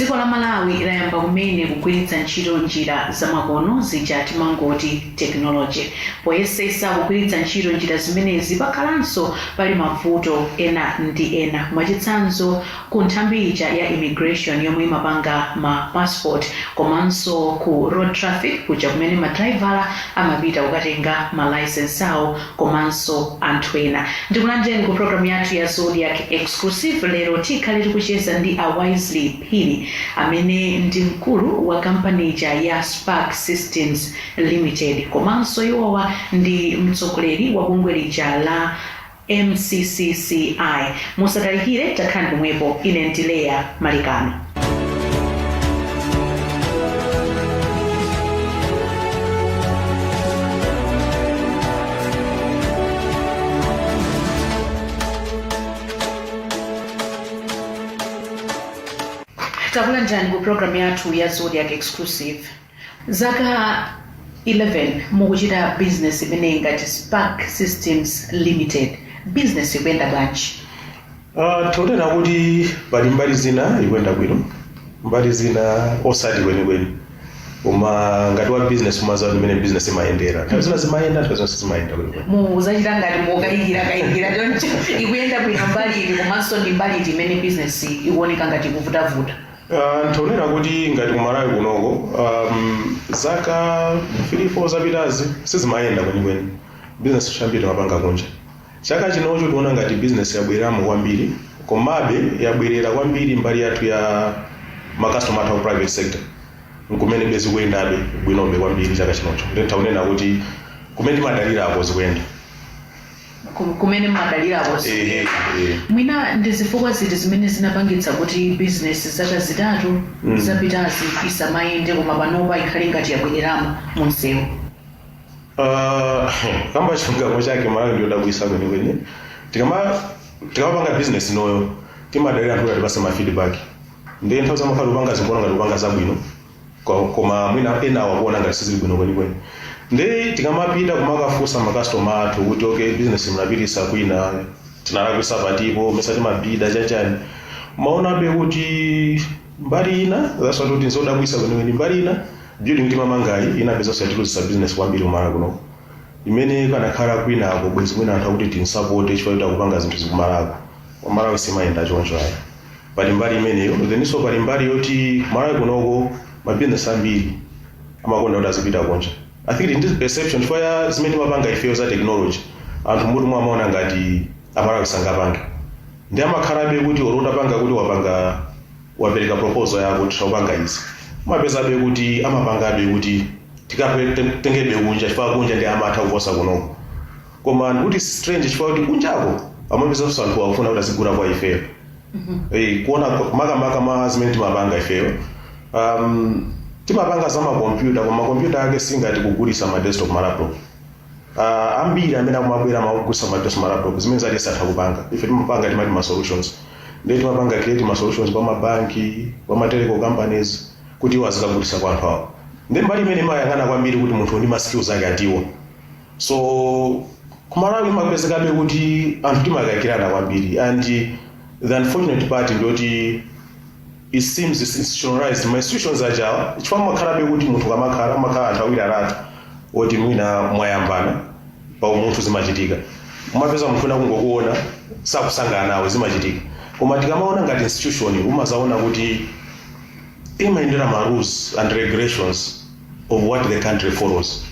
Dziko la Malawi layamba kumene kugwiritsa ntchito njira zamakono zija timangoti technology. Poyesesa kugwiritsa ntchito njira zimenezi pakhalanso pali mavuto ena ndi ena. Mwachitsanzo, ku nthambi ija ya immigration yomwe imapanga ma passport komanso ku road traffic kuja kumene ma driver amapita kukatenga ma license awo komanso anthu ena. Ndikulandireni ku program yathu ya Zodiak Exclusive. Lero tikhale tikucheza ndi a Wisely Phiri amene ndi mkulu wa kampani ija ya Spark Systems Limited komanso iwowa ndi mtsogoleri wa bungwe lija la MCCCI. Musatalikire, takhalani pomwepo. Ine ndi Leah Malikano. Takulandirani ku program yathu ya Zodiak Exclusive. Zaka 11 mukuchita business imeneyi ngati Spark Systems Limited. Business ikuyenda bwanji? Tikunena kuti pali mbali zina ikuyenda bwino, mbali zina osati kwenikweni, koma ngati wa business umadziwa mmene business imayendera. Nthawi zina zimayenda, nthawi zina sizimayenda kwenikweni. Muzachita ngati mukayikira kayikira choncho. Ikuyenda bwino mbali iti, komanso ndi mbali iti imene business ikuoneka ngati ikuvutavuta? Ntonena kuti ngati kumalawi kunoko, zaka 3 4 zapitazi sizimayenda kwenikweni. Business chambiri timapanga kunja. Chaka chinocho tiona ngati business yabwereramo kwambiri, komabe yabwerera kwambiri mbali yathu ya makastoma athu a private sector, nkumene bezikuyendabe bwinobe kwambiri chaka chinocho. Nditaunena kuti kumene timadalirako zikuyenda. Kumene mmadalirako? Ehe. Mwina ndi zifukwa ziti zimene zinapangitsa kuti business zaka 3 zapitazi isamayende, koma panopa ikhale ngati yabwereramo munsewu? Kamba chilungamo chake, Malawi ndiyodabwisa kwenikweni. Tikamapanga business inoyo, timadalira anthu kuti atipase ma feedback. Ndiye nthawi zamakhala kupanga zikuona ngati kupanga zabwino, koma mwina ena awakuona ngati sizili bwino kwenikweni. Ndi tikamapita kumakafunsa makastoma athu kuti, "Okay, business munapitisa kwina, tinalakwisa patipo? Mesa timabida chachani?" Maonabe kuti mbali ina, that's what kuti nzodabwisa kwenikweni, mbali ina building timamangayi inapezanso yatiluzisa business kwambiri kumalawi kuno, imene kanakhala kwinako bwezi mwina anthu akuti tinsapote chifukwa kuti akupanga zinthu zikumalawi. Kumalawi simayenda choncho ayi. Pali mbali imeneyo. Then pali mbali yoti kumalawi kunoko mabizinesi ambiri amakonda kuti azipita kunja. I think ndi perception chifukwa ya zimene timapanga ifeyo za technology. Anthu mutu mwa amaona ngati Amalawi sangapange, ndi amakhalabe kuti olo utapanga kuti wapanga, wapereka proposal yako kuti upanga izi, umapezabe kuti amapangabe kuti tikatengebe kunja chifukwa kunja ndi amatha kuposa kunoko. Koma ndikuti strange chifukwa kuti kunjako amapezanso anthu akufuna kuti azigula kwa ifeyo. Kuona makamaka ma zimene timapanga ifeyo, timapanga za makompyuta, koma makompyuta ake singati kugulisa ma desktop, ma laptop. Ambiri amene akumabwera amagulisa ma desktop, ma laptop, zimene zati satha kupanga. Ife timapanga timati ma solutions, ndiye timapanga create ma solutions kwa mabanki, kwa ma telecom companies, kuti iwo azikagulisa kwa anthu awo. Ndi mbali imene imayang'ana kwambiri kuti munthu ndi ma skills ake atiwo. So kumalawi imapezekabe kuti anthu timakayikirana kwambiri, and the unfortunate part ndiyoti it seems it's institutionalized, ma institutions ajawa, chifukwa mumakhalabe kuti munthu kamakhala makhala anthu awiri atatu oti mwina mwayambana pa umunthu, zimachitika. Umapeza munthu wina kungokuona sakusangana nawe, zimachitika. Koma tikamaona ngati institution, umazaona kuti imayendera ma rules and regulations of what the country follows.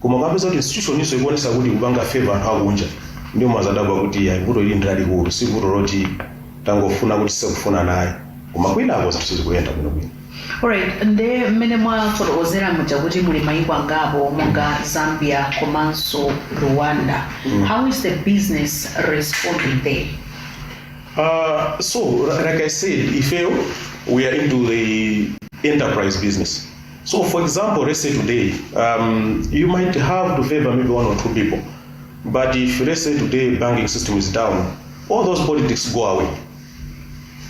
Koma ukapeza kuti institution iso ikuonesa kuti kupanga favor anthu akunja, ndio umazadabwa kuti ya vuto ili ndi lalikulu, si vuto loti tangofuna kuti sikufuna naye, koma kwinako zinthu sizikuyenda bwinobwino. Alright, nde mmene mwafotokozera muja kuti muli mayiko angapo monga Zambia komanso Rwanda, how is the business responding there? So, like I said, ifeyo, we are into the enterprise business. So, for example, let's say today, you might have to favor maybe one or two people. But if, let's say today, banking system is down, all those politics go away.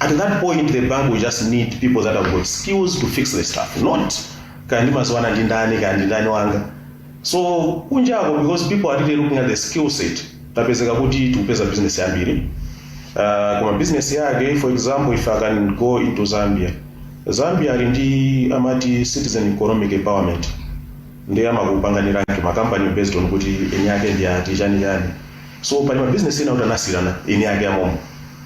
At that point, the bank will just need people that have got skills to fix the stuff, not kaya ndimaziwana ndi ndani, kaya ndi ndani wanga. So kunjako, because people are really looking at the skill set, tapezeka kuti tikupeza business yambiri. Koma business yake, for example, if I can go into Zambia, Zambia ali ndi amati citizen economic empowerment, ndi amakupanganira makampani based on kuti eni ake ndi ati, chani chani. So pali mabizinesi ena kuti anasiyirana eni ake amomo,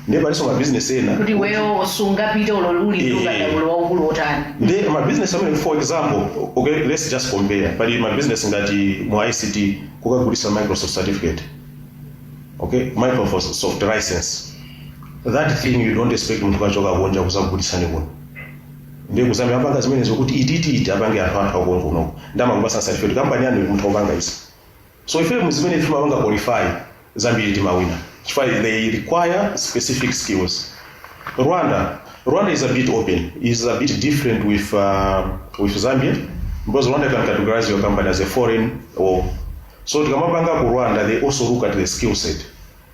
ndiye palinso mabizinesi ena kuti iweyo sungapite ulo uli ndi ukadaulo waukulu otani. Ndi mabizinesi amene, for example, okay, let's just compare, pali mabizinesi ngati mu ICT kukagulisa Microsoft certificate, okay, Microsoft license. That thing you don't expect munthu kachoka kunja kuzakugulisani kuno. Ndiye kuzambia apanga zimenezo kuti ititi apange anthu akongo kunoko, ndi amakupasa certificate, kampani yanu munthu akupanga izi. So ife muzimene timapanga qualify zambiri timawina chifukwa they require specific skills. Rwanda is a bit open, is a bit different with Zambia, because Rwanda can categorize your company as a foreign or so. Tikamapanga ku Rwanda, they also look at the skill set.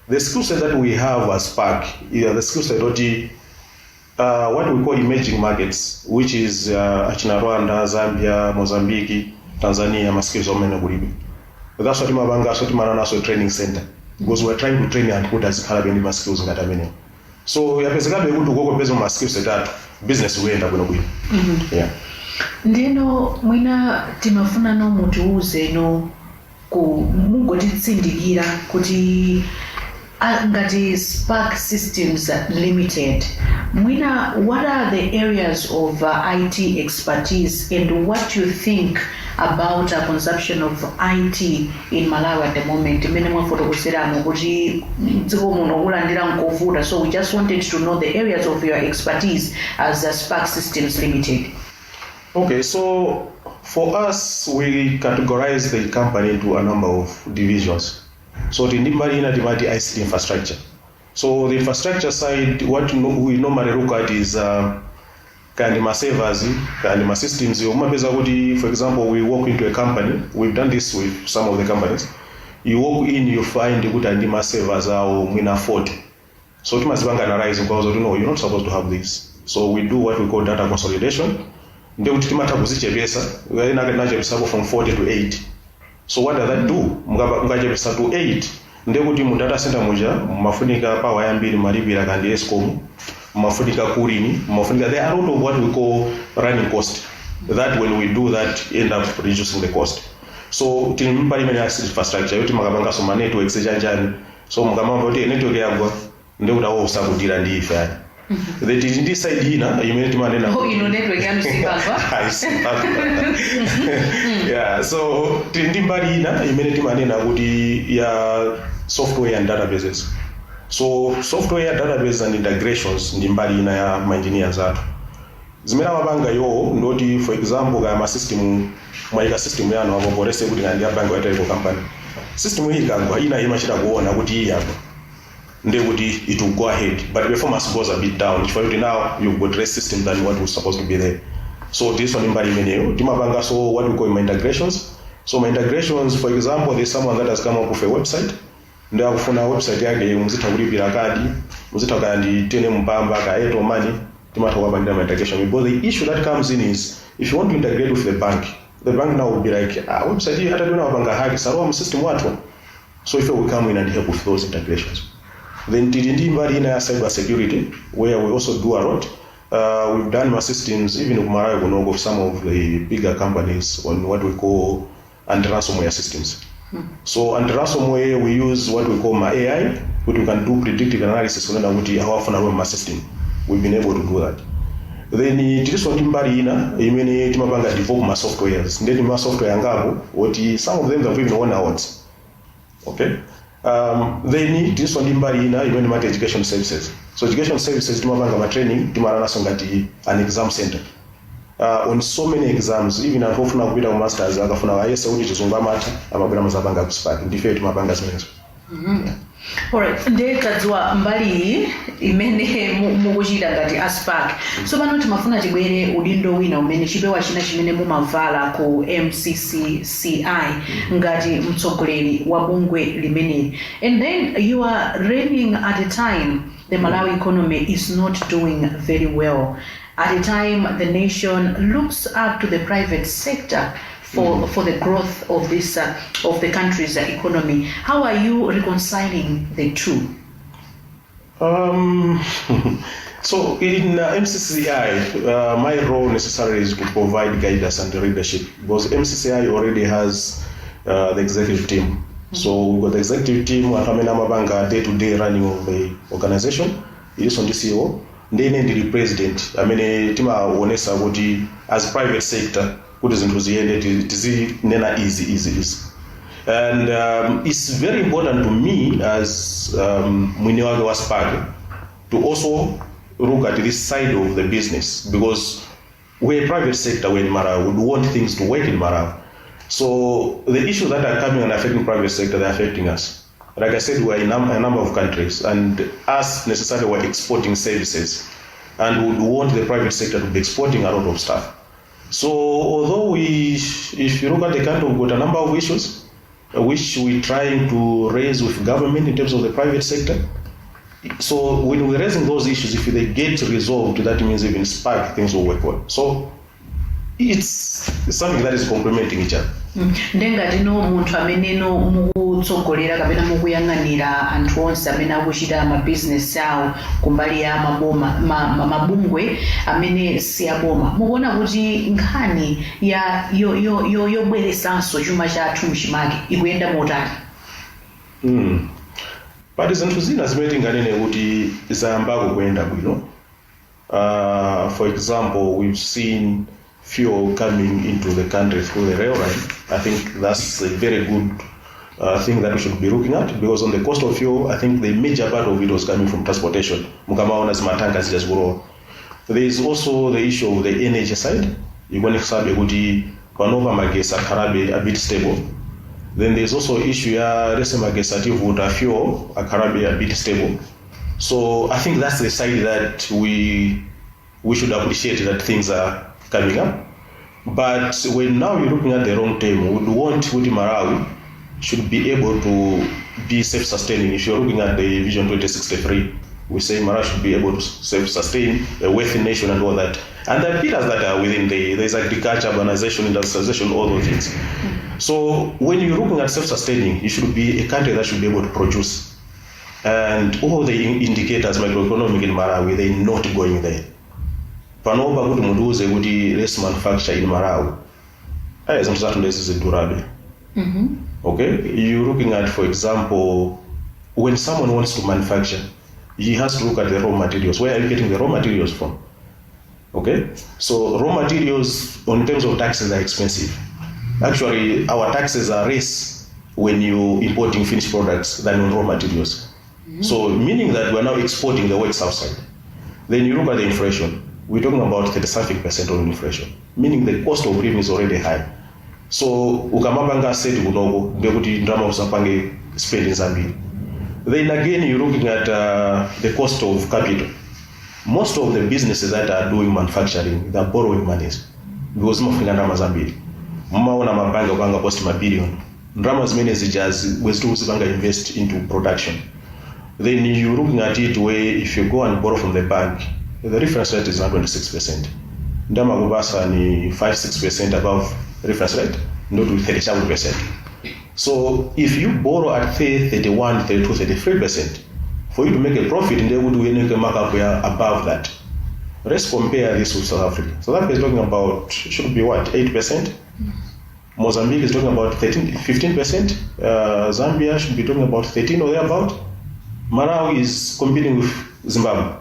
The skill set that we have as Spark, yeah, the skill set oti what we call emerging markets, which is achina Rwanda, Zambia, Mozambique, Tanzania, ma skills omene kulibe. That's what timapanga. So timananaso training center because we're trying to train anthu kuti azikhala ndi ma skills ngati amenewo. So yapezekabe kuti ukokopeza ma skills atatu, business kuyenda bwinobwino, yeah. Ndino mwina timafuna no mutiuze no ku mungotitsindikira kuti ngati Spark Systems Limited, mwina what are the areas of IT expertise and what you think about consumption of IT in Malawi at the moment, imene mwafotokozeramo kuti dziko muno kulandira nkovuta. So we just wanted to know the areas of your expertise as Spark Systems Limited. Okay, so for us, we categorize the company into a number of divisions. So tindi mbali ina timati ICT infrastructure. So the infrastructure side, what no, we normally look at is kandi ma servers, kandi ma systems. Umapeza kuti, for example, we walk into a company, we've done this with some of the companies. You walk in, you find kuti andi ma servers awo mwina 40. So timazipanga analyze because no, you're not supposed to have this. So we do what we call data consolidation. Ndekuti timatha kuzichepesa, nachepesapo from 40 to 8. So what does that do? Mukachepesa to 8, ndekuti mu data center muja mumafunika power yambiri, malipira kandi ESCOM, mumafunika cooling, mumafunika, there are a lot of what we call running cost that when we do that end up reducing the cost. So tili mbali imene ya infrastructure yoti makapangaso ma networks chanjani. So mukamamba kuti network yagwa, ndekuti awo usakudira ndi ife ani. Then tili ndi side ina imene timanena Oh, ino network yanu sipagwa. Ayi, sipagwa. Yeah, so tili ndi mbali ina imene timanena kuti ya software and databases. So software, database and integrations ndi mbali ina ya ma engineers athu. Zimene amapanga iwo ndoti, for example, kaya ma system, mwayika system yanu apo, polese kuti kandi ya bank ya telecom company, system iyi ikagwa, ina imachita kuona kuti iyi yagwa, ndekuti it will go ahead, but performance goes a bit down chifukwa kuti now you've got less system than what was supposed to be there. So this one mbali imeneyo timapanga. So what we call my integrations. So my integrations, for example, there's someone that has come up with a website, ndi akufuna website yake muzitha kulipira kadi, muzitha kaya ndi tene mpamba ka Airtel Money, timatha kuwapangira ma integration. Because the issue that comes in is if you want to integrate with the bank, the bank now will be like, "Ah, website iyi atationa wapanga hack, salowa mu system wathu." So if we come in and help with those integrations. Then tili ndi mbali ina ya cyber security where we also do a lot. We've done my systems even kumalawi kunoko of some of the bigger companies on what we call anti-ransomware systems. So anti-ransomware, we use what we call ma AI, which we can do predictive analysis kunena kuti awafuna lowe ma system. We've been able to do that. Then tilinso ndi mbali ina imene timapanga develop ma softwares. Ndeti ma software angapo woti some of them have even won awards, okay. Then tilinso ndi mbali ina imene timati education services. So education services timapanga ma training, timalanaso ngati an exam center on so many exams. Even anthu ofuna kupita ku masters, akafuna ayese kuti chizungu amatha, amabwera mazapanga ku Spark. Ndife timapanga zimenezo. Alright, ndiye tadziwa mbali iyi imene mukuchita ngati a Spark. So pano timafuna tibwere udindo wina umene chipewa china chimene mumavala ku MCCCI ngati mtsogoleri wa bungwe limeneli. And then you are reigning at a time the Malawi economy is not doing very well, at a time the nation looks up to the private sector for the growth of the country's economy. How are you reconciling the two? So in MCCI, my role necessarily is to provide guidance and leadership because MCCI already has the executive team. So we've got the executive team anthu amene amapanga day to day running of the organization, ilinso ndi CEO, ndine ndili president amene timaonesa kuti as private sector kuti zinthu ziyende tizinena izi izi izi. And it's very important to me as mwini wake wa Spark to also look at this side of the business because we're a private sector, we're in Malawi, we want things to work in Malawi. So the issues that are coming and affecting private sector, they're affecting us. Like I said, we're in a number of countries, and us necessarily we're exporting services, and would want the private sector to be exporting a lot of stuff. So although we, if you look at the country, we've got a number of issues which we're trying to raise with government in terms of the private sector. So when we're raising those issues, if they get resolved, that means even Spark things will work well. So it's something that is complementing each other. Ndengatino munthu ameneno mukutsogolera kapena mukuyang'anira anthu onse amene akuchita mabizinesi awo kumbali ya maboma mabungwe amene si aboma, mukuona kuti nkhani ya yobweresanso chuma chathu mchimake ikuyenda motani? Pali zinthu zina zimene tinganene kuti zayambako kuyenda bwino. For example, we've seen fuel coming into the country through the rail line. I think that's a very good thing that we should be looking at because on the cost of fuel, I think the major part of it was coming from transportation. Mukamaona zimatanka zija zikulowa. There is also the issue of the energy side. Ikuonetsabe kuti panopa magesi akhalabe a bit stable. Then there's also issue ya rese magesi ativuta, fuel akhalabe a bit stable. So I think that's the side that we should appreciate, that things are coming up. But when now you're looking at the long term, we would want kuti Malawi should be able to be self-sustaining. If you're looking at the Vision 2063, we say Malawi should be able to self-sustain, a wealthy nation and all that. And the pillars that are within there's agriculture, urbanization, industrialization, all those things. So when you're looking at self-sustaining, you should be a country that should be able to produce. And all the indicators macroeconomic in Malawi, they're not going there. Panopa kuti mundiuze kuti let's manufacture in Malawi, ayi, zinthu zathu ndezi zidurabe. Okay, you're looking at, for example, when someone wants to manufacture, he has to look at the raw materials. Where are you getting the raw materials from? Okay, so raw materials on terms of taxes are expensive. Actually, our taxes are less when you're importing finished products than on raw materials. So meaning that we're now exporting the works outside. Then you look at the inflation. We're talking about 30 something percent on inflation, meaning the cost of living is already high. So ukamapanga set kunoko ndekuti ndalama usapange spending zambiri. Then again, you're looking at the cost of capital. Most of the businesses that are doing manufacturing, they're borrowing monies because zimafunika ndalama zambiri. Mumaona mabanki kupanga post mabiliyoni, ndalama zimene zijazi bwezi tikuzipanga invest into production. Then you're looking at it where if you go and borrow from the bank, the reference rate is now 26%. Ndalama kupasa ni 5 6% above reference rate, not to 37%. So if you borrow at say 31, 32, 33%, for you to make a profit, they would make a markup above that. Let's compare this with South Africa. South Africa is talking about, should be what, 8%? Mozambique is talking about 13, 15%. Zambia should be talking about 13 or thereabout. Malawi is competing with Zimbabwe.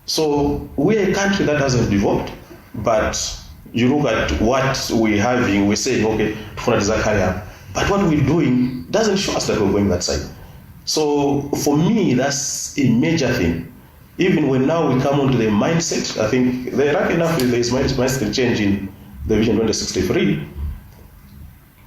So we're a country that hasn't developed, but you look at what we're having, we're saying, okay, tifuna tizakhale apa. But what we're doing doesn't show us that we're going that side. So for me, that's a major thing. Even when now we come onto the mindset, I think they're lucky enough there is mindset change in the Vision 2063.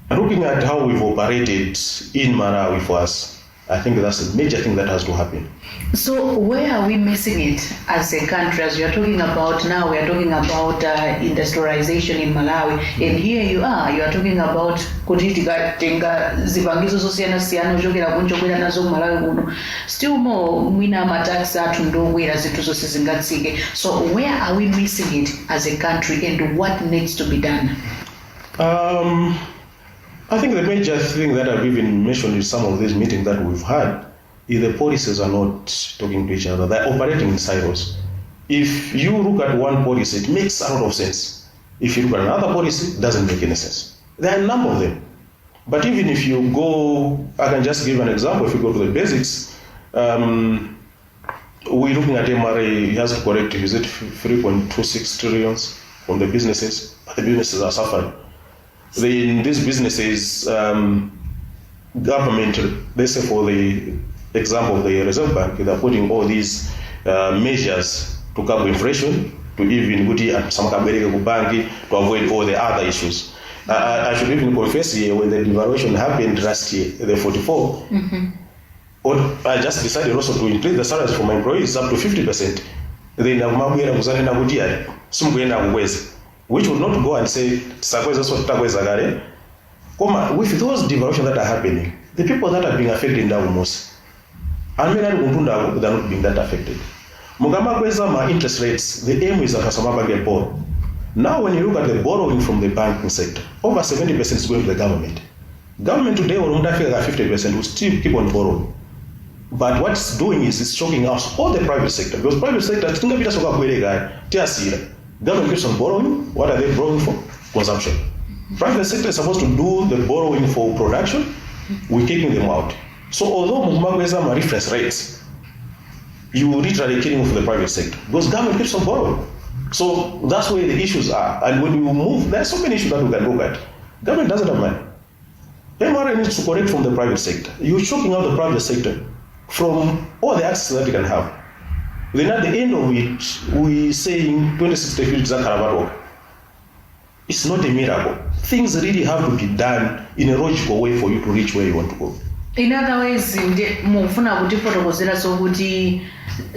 Looking at how we've operated in Malawi for us, I think that's a major thing that has to happen. So where are we missing it as a country? As we are talking about now, we are talking about industrialization in Malawi, and here you are talking about kuti tikatenga zipangizo zosiyanasiyana kuchokera kunja kubwera nazo ku Malawi kuno, still more mwina ma tax athu ndokwera, zinthu zonse zingatsike. So where are we missing it as a country, and what needs to be done? I think the major thing that I've even mentioned in some of these meetings that we've had is the policies are not talking to each other. They're operating in silos. If you look at one policy, it makes a lot of sense. If you look at another policy, it doesn't make any sense. There are a number of them. But even if you go, I can just give an example. If you go to the basics, we're looking at MRA, he has to correct, is it 3.26 trillions from the businesses? But the businesses are suffering. Then these businesses, government, let's say for the example of the Reserve Bank, they're putting all these measures to curb inflation, to even kuti anthu samakabwereke ku banki, to avoid all the other issues. I should even confess here, when the devaluation happened last year, the 44, or I just decided also to increase the salaries for my employees up to 50%. Then akumabwera kuzanena kuti ayi simukuyenda kukweza, which would not go and say tisakweza, so titakweza kale. Koma with those devaluation that are happening, the people that are being affected ndi akumusi. Amene ali kuntundako, they are not being that affected. Mukamakweza ma interest rates, the aim is anthu asamapange borrow. Now when you look at the borrowing from the banking sector, over 70% is going to the government. Government today, olo mutafika ka 50%, will still keep on borrowing. But what it's doing is it's choking out all the private sector, because private sector tingapita sokabwereka tiyasira. Government keeps on borrowing. What are they borrowing for? Consumption. Private sector is supposed to do the borrowing for production. We're kicking them out. So although mukumakweza ma reference rates, you literally killing off the private sector because government keeps on borrowing. So that's where the issues are. And when you move, there are so many issues that we can look at. Government doesn't have money. MRA needs to correct from the private sector. You're choking out the private sector from all the access that you can have. Then at the end of it, we saying 2063 tidzakhala. It's not a miracle. Things really have to be done in a logical way for you to reach where you want to go. In other ways, mufuna kutifotokozera zokuti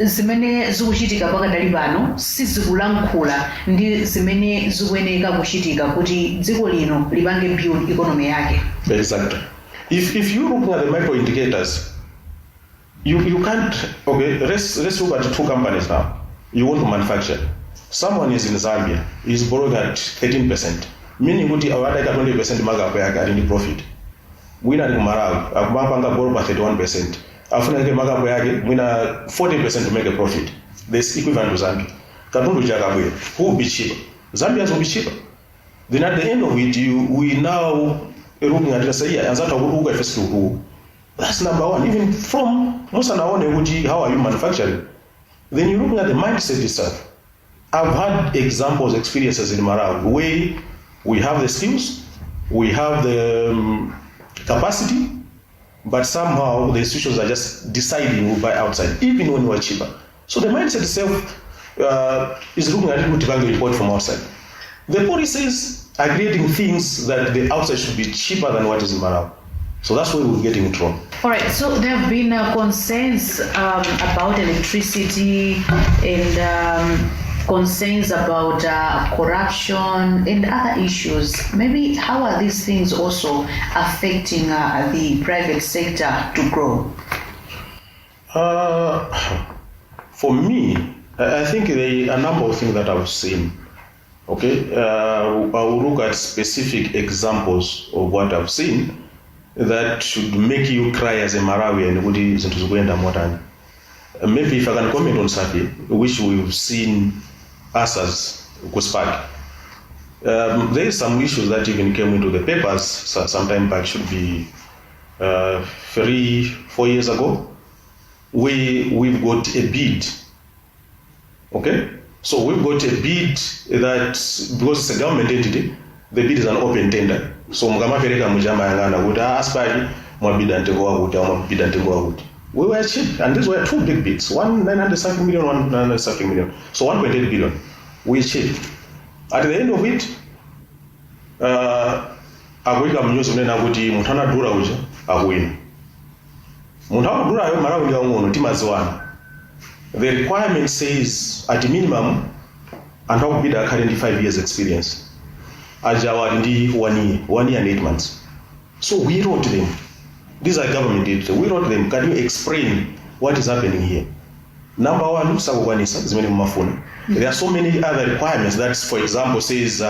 zimene zikuchitika pakadali pano sizikulankhula ndi zimene zikuyeneka kuchitika kuti dziko lino lipange build economy yake. Exactly. If you're looking at the micro indicators, you can't, okay, let's look at two companies now. You want to manufacture. Someone is in Zambia, is borrowing at 13%, meaning kuti awataika 20% markup yake ali ndi profit. Mwina ali ku Malawi, akumapanga borrow pa 31%. Afuna ike markup yake, mwina 40% to make a profit. This equivalent to Zambia. Katundu chakabwera, who will be cheaper? Zambians will be cheaper. Then at the end of it, we now looking at it and say, yeah, anzathu akutukuka, ife situkutukuka. That's number one. Even from musanaone kuti how are you manufacturing? Then you're looking at the mindset itself. I've had examples, experiences in Malawi where we have the skills, we have the capacity, but somehow the institutions are just deciding we buy outside, even when we're cheaper. So the mindset itself is looking at it to report from outside. The policies are creating things that the outside should be cheaper than what is in Malawi. So that's where we're getting it wrong. All right, so there have been concerns about electricity and concerns about corruption and other issues. Maybe how are these things also affecting the private sector to grow? For me, I think there are a number of things that I've seen. Okay, I will look at specific examples of what I've seen that should make you cry as a Malawian kuti zinthu zikuyenda motani. Maybe if I can comment on Safi, which we've seen us as ku Spark. There is some issues that even came into the papers some time back, should be 3, 4 years ago. We've got a bid. Okay? So we've got a bid that, because it's a government entity, the bid is an open tender. So mukamapereka mujamayang'ana kuti ah, Spark mwabida mtengo wakuti au mwabida mtengo wakuti. We were cheap, and these were two big bids, one 900 something million, one 900 something million. So 1.8 billion. We cheap. At the end of it, akuyika mnews kunena kuti munthu anadula uja akuwina. Munthu akudulayo, Malawi ndi wang'ono, timadziwana. The requirement says at minimum anthu akubida akhale ndi 5 years experience. Ajawa ali ndi 1 year, 1 year and 8 months. So we wrote them. These are government entity. We wrote them, "Can you explain what is happening here? Number one, sakukwanisa zimene mumafuna. There are so many other requirements that, for example, says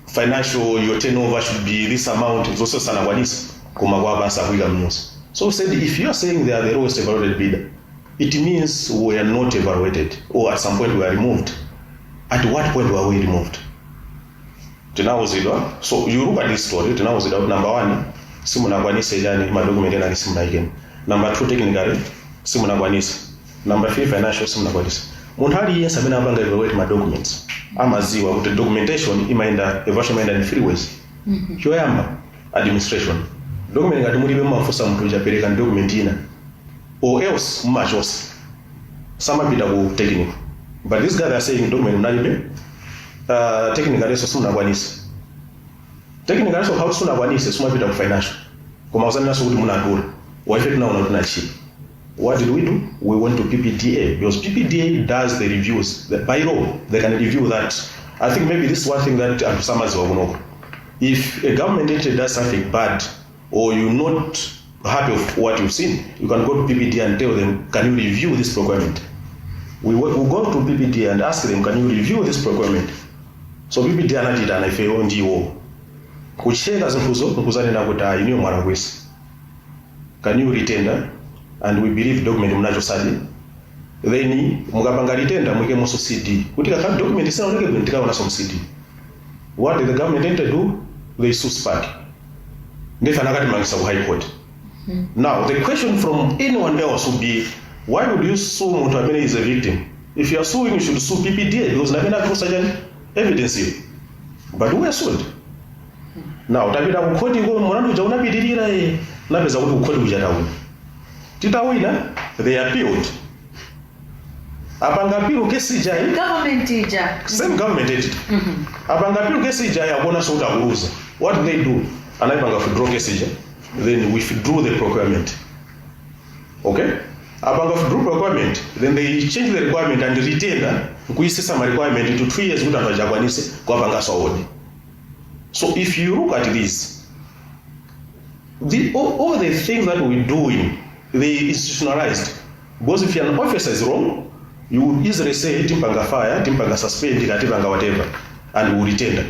financial, your turnover should be this amount." Zonse sanakwanisa, koma kwapasa kuyika mnews. So we said, if you are saying they are the lowest evaluated bidder, It means we are not evaluated, or at some point we are removed. At what point were we removed? Tinawuzidwa, so you look at this story, tinawuzidwa kuti number one, simunakwanise chani, madocument ena simunayikemo. Number two, technically simunakwanise. Number three, financial simunakwanise. Munthu aliyense amene apanga evaluate ma documents amaziwa kuti documentation imayenda, evaluation imayenda in three ways. Choyamba, administration. Document ngati mulibe, mumafunsa munthu uja, pereka document ina or else mumachosa, samapita ku technical. But this guy are saying document munalibe, technical so simunakwanise. Technical so how sunakwanise, sumapita ku financial, koma uzaninaso kuti munadula waife tinaona kuti nachipa. What did we do? We went to PPDA because PPDA does the reviews. By law they can review that. I think maybe this is one thing that anthu samaziwa kunoko. If a government entity does something bad or you're not happy of what you've seen, you can go to PPDA and tell them, "Can you review this procurement?" We go to PPDA and ask them, "Can you review this procurement?" So PPDA anatiitana ifeyo ndiwo kucheka zinthuzo nkuzanena kuti, "Ah, iniyo mwalakwisa, can you retender? And we believe document munachosadi. Then mukapanga retender, muikemonso CD kuti kakhala document isinaoneke bwino, tikaonanso mu CD." What did the government entity do? They sue Spark. Ndife anakatimangisa ku High Court. Now the question from anyone else would be, why would you sue munthu amene is a victim? If you are suing, you should sue PPDA because namene atulusa chani, evidence iyo. But we are sued. Now tapita ku khoti ko, mulandu uja unapitirira, e napeza kuti kukhoti kuja tawina. Titawina, they appealed, apanga appeal kesi ijayi. Government ija. Same government entity apanga appeal kesi ija, yakuonanso kuti akuluza. What did they do? Anayipanga withdraw kesi ija, then withdrew the procurement. Okay, apanga withdraw procurement, then they change the requirement and retender nkuisisa ma requirement into 2 years kuti anthu aja akwanise kuwapanganso award. So if you look at this, all the things that we're doing, they institutionalized, because if an officer is wrong, you would easily say timpanga fire, timpanga suspend, tipanga whatever, and we will retender.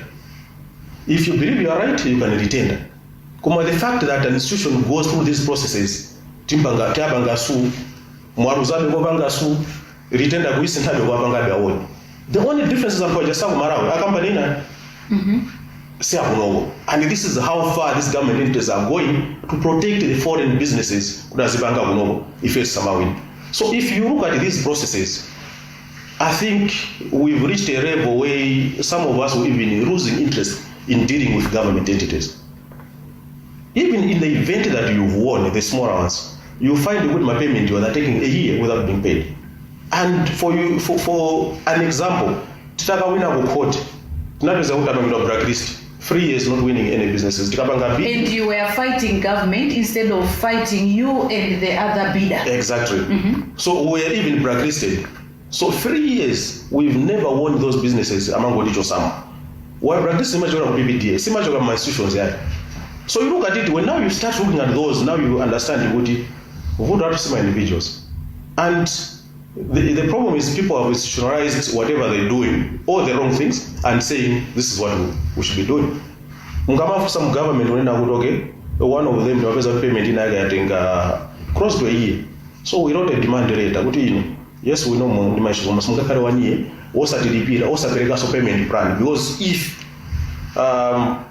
If you believe you are right, you can retender. Koma the fact that an institution goes through these processes, timpanga, tiapanga sue, mwaruzabe kopanga sue, retender kuisinthabe kuapangabe award. The only difference is anthu aja sakumalawi, akampani ina si akunoko. And this is how far these government entities are going to protect the foreign businesses kuti azipanga kunoko, ife samawini. So if you look at these processes, I think we've reached a level where some of us will even losing interest in dealing with government entities. Even in the event that you've won, the smaller ones, you find good my payment, you are taking a year without being paid. And for you, for an example, titakawina ku court, tinapeza kuti apangidwa blacklist, 3 years not winning any businesses. Tikapanga bid, And you were fighting government instead of fighting you and the other bidder. Exactly. So we are even blacklisted. So 3 years we've never won those businesses, amangotichosamo. Why blacklisted? Simachoka ku PPDA, simachoka ma institutions yake. So you look at it, when now you start looking at those, now you understand kuti vuto atu sima individuals. And the problem is people have institutionalized whatever they're doing, all the wrong things, and saying this is what we should be doing. Mukamafunsa mu government unena kuti okay, one of them timapeza kuti payment ina yake yatenga close to a year. So we wrote a demand letter kuti ino, yes, we know ndi ma issue, koma simungakhale one year osatilipira, osaperekanso payment plan, because if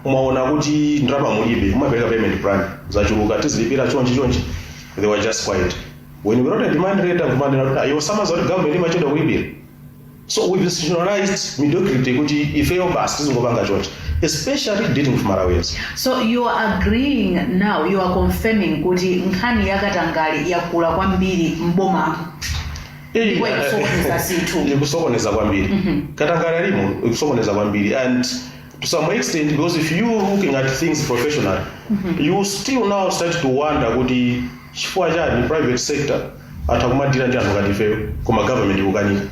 mwaona kuti ndalama mulibe, mumapereka payment plan, zachuluka tizilipira chonchi chonchi. They were just quiet. When we wrote a demand letter, kumanena kuti ayo samaza kuti government imachedwa kulipira. So we've institutionalized mediocrity kuti ifeyo basi tizingopanga chonchi, especially dealing with Malawians. So you are agreeing now, you are confirming kuti nkhani yakatangale yakula kwambiri mbomamo. Ndipo ikusokoneza zinthu. Ikusokoneza kwambiri. Katangale alimo, ikusokoneza kwambiri, and to some extent, because if you looking at things professionally, you still now start to wonder kuti chifukwa chani private sector atha kumadira ndi anthu ngati ifeyo, koma government ikukanika.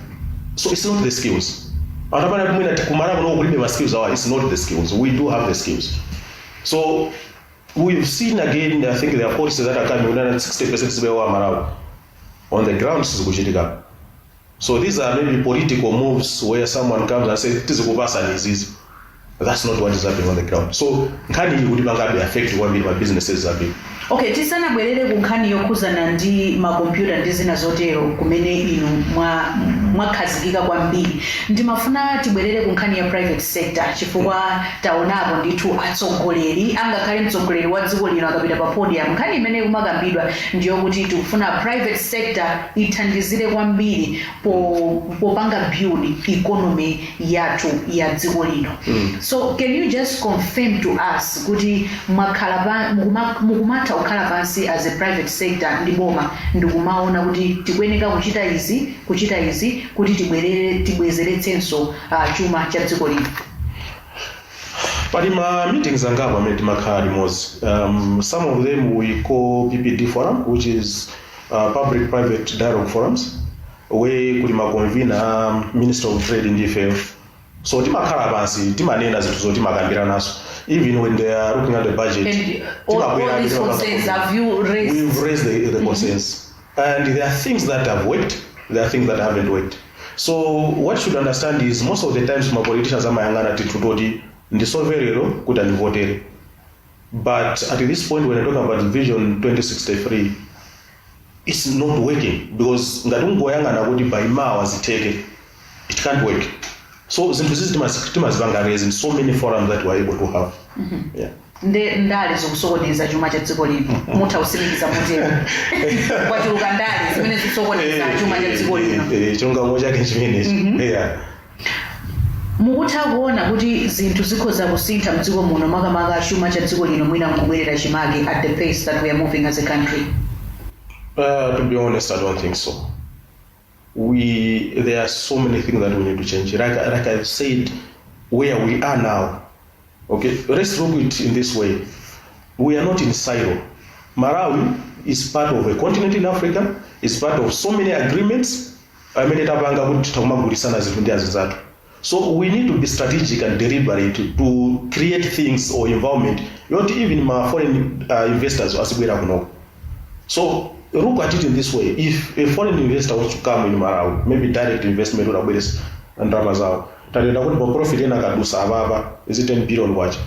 So it's not the skills. Anthu amene mwina kumala kuno kulibe ma skills awa, it's not the skills. We do have the skills. So we've seen again, I think there are policies that are coming, 60% zibewa Malawi on the ground, sizikuchitika. So these are maybe political moves where someone comes and says tizikupasani izizi. That's not what is happening on the ground. So nkhani iyi kuti pangabe affect kwambiri ma businesses ambiri. Okay, tisanabwerere ku nkhani yokhuzana ndi makompyuta ndi zina zotero kumene inu mwakhazikika kwambiri, ndimafuna tibwerere ku nkhani ya private sector, chifukwa taonapo ndithu atsogoleri, angakhale mtsogoleri wa dziko lino akapita pa podium, nkhani imene kumakambidwa ndiyokuti tikufuna private sector ithandizire kwambiri popanga build economy yathu ya dziko lino. So can you just confirm to us kuti mwakhala mukumatha kukhala pansi as a private sector ndi boma ndikumaona kuti tikuyeneka kuchita izi, kuchita izi, kuti tibwerere, tibwezeretsenso chuma cha dziko lino? Pali ma meetings angapo amene timakhala limodzi. Some of them we call PPD forum, which is public private dialogue forums, where kuli ma convener, minister of trade ndi ifeyo. So timakhala pansi, timanena zinthu zoti timakambiranaso, even when they are looking at the budget. And all these concerns have you raised? We've raised the concerns, and there are things that have worked, there are things that haven't worked. So what you should understand is most of the times ma politicians amayang'ana tinthu toti ndisolve lero kuti andivotere. But at this point, when I talk about Vision 2063, it's not working, because ngati ungoyang'ana kuti by mawa zitheke, it can't work. So zinthu zizi timazipanga raise in so many forums that we're able to have, yeah. Nde ndale zikusokoneza chuma cha dziko lino, mutha kusimikiza motero? Kwachuluka ndale zimene zikusokoneza chuma cha dziko lino. Chilungamo chake chimenechi, yeah. Mukutha kuona kuti zinthu zikhoza kusintha mdziko muno, makamaka chuma cha dziko lino mwina nkubwerera chimake, at the pace that we are moving as a country? To be honest, I don't think so. We there are so many things that we need to change. Like I've said, where we are now. Okay, let's look it in this way. We are not in silo. Malawi is part of a continent in Africa. Is part of so many agreements amene tapanga kuti takumagulisana zinthu ndi azinzathu. So we need to be strategic and deliberate to create things or environment yoti even ma foreign investors azibwera kunoko. So look at it in this way: if a foreign investor wants to come in Malawi, maybe direct investment, unabweresa ndalama zawo, tatenda kuti pa profit ena kadusa apapa is 10 billion kwacha,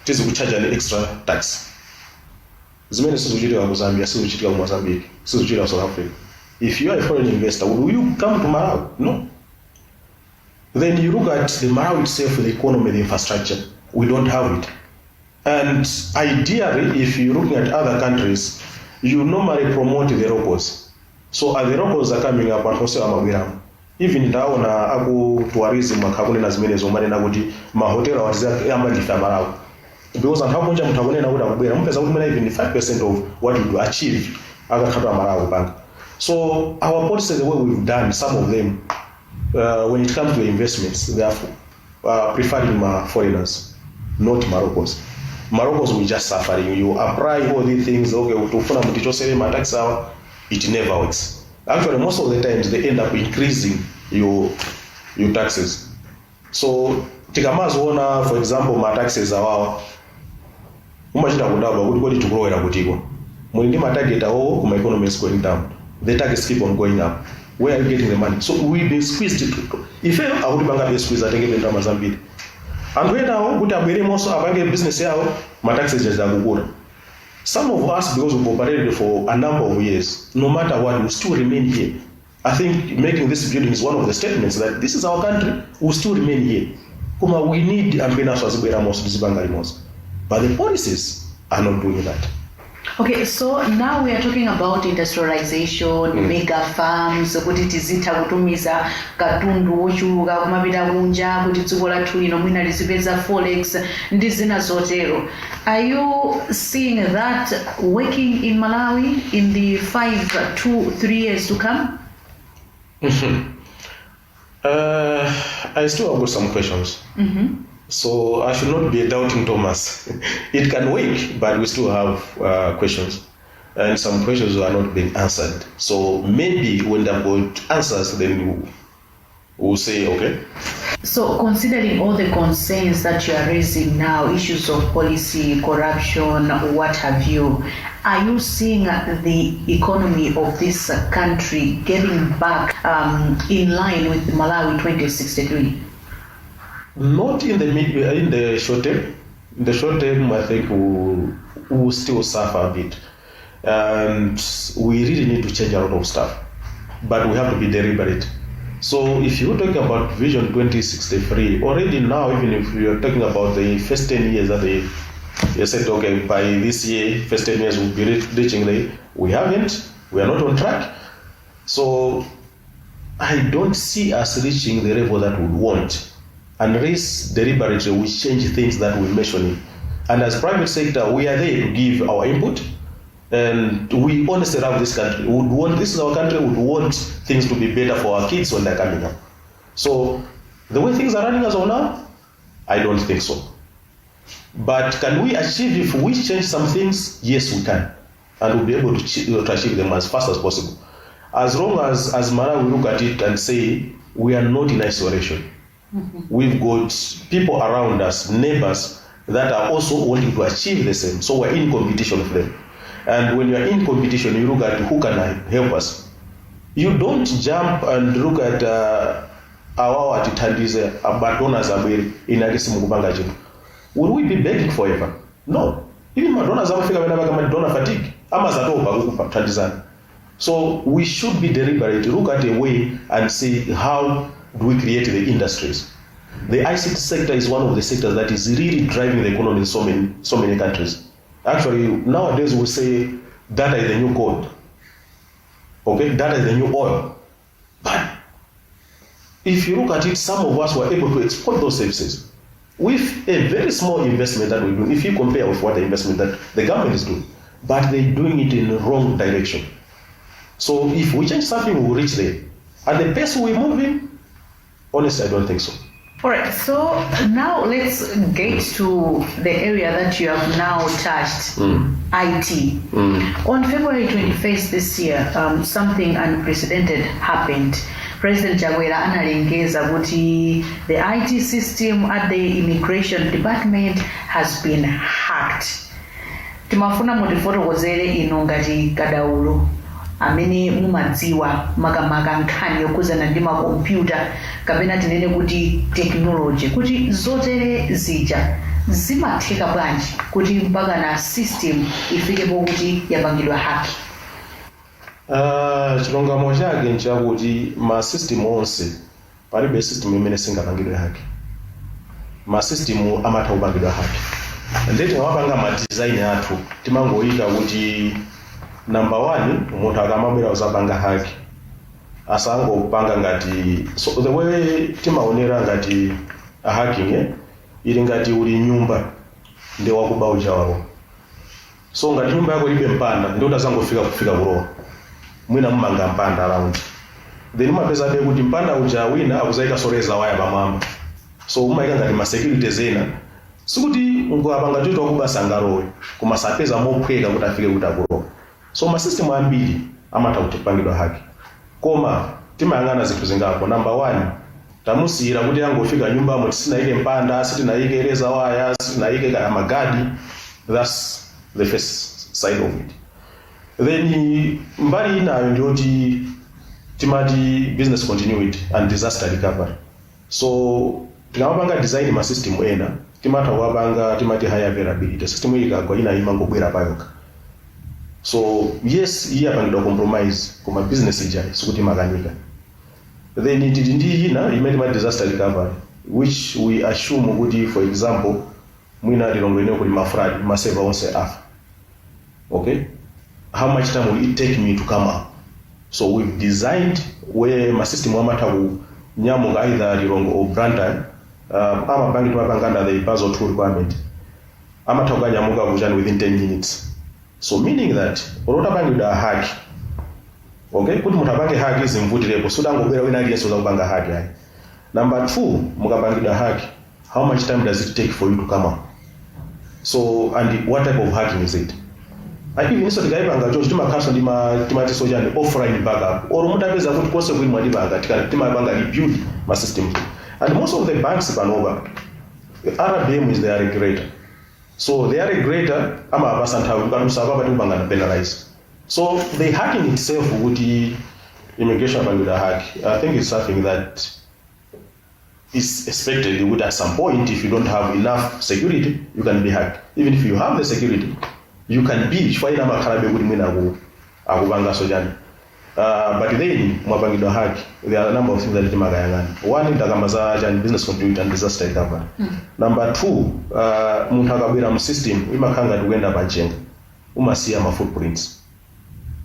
tizikuchaja ni extra tax. Zimene sizikuchitika ku Zambia, sizikuchitika ku Mozambique, sizikuchitika ku South Africa. If you are a foreign investor, will you come to Malawi? No. Then you look at the Malawi itself, the economy, the infrastructure, we don't have it. And ideally, if you're looking at other countries, you normally promote the locals. So as the locals are coming up, anthu onse amabweramo. Even ndaona aku tourism akakunena zimenezo, umanena kuti mahotela watizayamba ndife Amalawi, because anthu akunja, munthu akunena kuti akubwera, mupeza kuti mwina even 5% of what you do achieve akakhala Amalawi kupanga. So our policies, the way we've done some of them, when it comes to investments, they are preferring ma foreigners, not Moroccos. Moroccos, we just suffering. You apply all these things, okay, tufuna mutichosere ma tax awa, it never works. Actually, most of the times they end up increasing your taxes. So tikamaziona, for example, ma taxes awawa, umachita kudabwa kuti kodi tikulowera kutiko? Muli ndi ma target awowo, kuma economy is going down, the targets keep on going up. Where are you getting the money? So we've been squeezed. Ifeyo akuti pangabe squeeze atenge ndalama zambiri. Anthu enawo kuti abweremonso apange business yawo, ma taxes akukula. Some of us, because we've operated for a number of years, no matter what, we still remain here. I think making this building is one of the statements that this is our country, we still remain here. Koma we need anthu enaso azibweramonso tizipanga limodzi, but the policies are not doing that. Okay, so now we are talking about industrialization, mega farms, kuti tizitha kutumiza katundu wochuluka kumapita kunja, kuti dziko lathu lino mwina lizipeza forex ndi zina zotero. Are you seeing that working in Malawi in the 5, 2, 3 years to come? I still have got some questions. So I should not be a doubting Thomas. It can work, but we still have questions. And some questions are not being answered. So maybe when they've got answers, then we'll say, okay. So, considering all the concerns that you are raising now, issues of policy, corruption, what have you, are you seeing the economy of this country getting back in line with Malawi 2063? Not in the mid, in the short term. In the short term, I think we'll still suffer a bit, and we really need to change a lot of stuff. But we have to be deliberate. So if you're talking about Vision 2063, already now, even if you're talking about the first 10 years that they said, okay, by this year, first 10 years we'll be reaching the, we haven't, we are not on track. So I don't see us reaching the level that we want unless deliberately we change things that we're mentioning. And as private sector, we are there to give our input. And we honestly love this country. We would want, this is our country, we would want things to be better for our kids when they're coming up. So the way things are running as of now, I don't think so. But can we achieve if we change some things? Yes, we can. And we'll be able to achieve them as fast as possible. As long as Malawi, we look at it and say, we are not in isolation. We've got people around us, neighbors, that are also wanting to achieve the same. So we're in competition with them. And when you're in competition, you look at who can help us. You don't jump and look at awawa atithandize, madonors abwere inu simukupanga chinthu. Will we be begging forever? No. Even madonors amafika pena pake donor fatigue, amazatopa kukuthandizana. So we should be deliberate, look at a way and see how do we create the industries. The ICT sector is one of the sectors that is really driving the economy in so many countries. Actually, nowadays we say data is the new gold. Okay, data is the new oil. But if you look at it, some of us were able to export those services with a very small investment that we do. If you compare with what the investment that the government is doing, but they're doing it in the wrong direction. So if we change something, we will reach there. At the pace we're moving, honestly, I don't think so. All right, so now let's get to the area that you have now touched, IT. On February 21st this year, something unprecedented happened. President Chakwera analengeza kuti the IT system at the immigration department has been hacked. Timafuna mutifotokozere inu ngati kadaulo amene mumadziwa makamaka nkhani yokhuzana ndi makompyuta kapena tinene kuti technology, kuti zotere zija zimatheka bwanji kuti mpaka na system ifikepo kuti yapangidwa hack? Chilungamo chake nchakuti ma system onse, palibe system imene singapangidwe hack. Ma system amatha kupangidwa hack. Ndiye timapanga ma design athu, timangoyika kuti number one, munthu akamabwera kuzapanga hack asangopanga ngati, so the way timaonera ngati hacking, ili ngati uli nyumba ndi wakuba uja wako. So ngati nyumba yako ilibe mpanda, ndi utazangofika kufika kulowa, mwina mumanga mpanda around, then umapezabe kuti mpanda uja wina akuzayika razor wire pamwamba. So umayika ngati ma securities ena, sikuti ngapanga choto wakuba sangalowe, koma sapeza mophweka kuti afike kuti akulowa. So ma system ambiri amatha kupangidwa hack, koma timayang'ana zinthu zingapo. Number one, tamusiyira kuti angofika nyumbamo, tisinayike mpanda, sitinayike razor wire, sitinayike kaya magadi. That's the first side of it. Then mbali inayo ndiyoti timati business continuity and disaster recovery. So tikamapanga design ma system ena, timatha kuwapanga timati high availability system. Iyi ikagwa, ina imangobwera payokha. So yes, iye apangidwa compromise, koma business ija sikuti imakanika. Then tili ndi ina imene timati disaster recovery, which we assume kuti, for example, mwina Lilongwe ine kuli ma flood, ma server onse afa. Okay, how much time will it take me to come up? So we've designed where ma system amatha kunyamuka either Lilongwe or Blantyre. Amabanki timapanga under the Basel II requirement, amatha kukanyamuka kuchani within 10 minutes. So meaning that olotapangidwa hack, okay, kuti munthu apange hack zimvutirepo, sutangobwera wina aliyense uzakupanga hack ayi. Number two, mukapangidwa hack, how much time does it take for you to come up? So and what type of hacking is it? Even iso tikayipanga chocho, timakhaso ndi timati chani, offline backup, or mutapeza kuti konse kuli mwatipanga, timapanga rebuild ma systems. And most of the banks panopa, RBM is their regulator. So their regulator amapasa nthawi, kukadusa papa tikupanga na penalize. So the hacking itself, kuti immigration apangidwa hack, I think it's something that It's expected kuti at some point, if you don't have enough security, you can be hacked. Even if you have the security, you can be, chifukwa ina amakhalabe kuti mwina akupanganso chani. But then mwapangidwa hack, there are a number of things that timakayang'ana. One, ndakamba za chani, business continuity and disaster recovery. Number two, munthu akabwera mu system, imakhala ngati kuyenda pamchenga, umasiya ma footprints.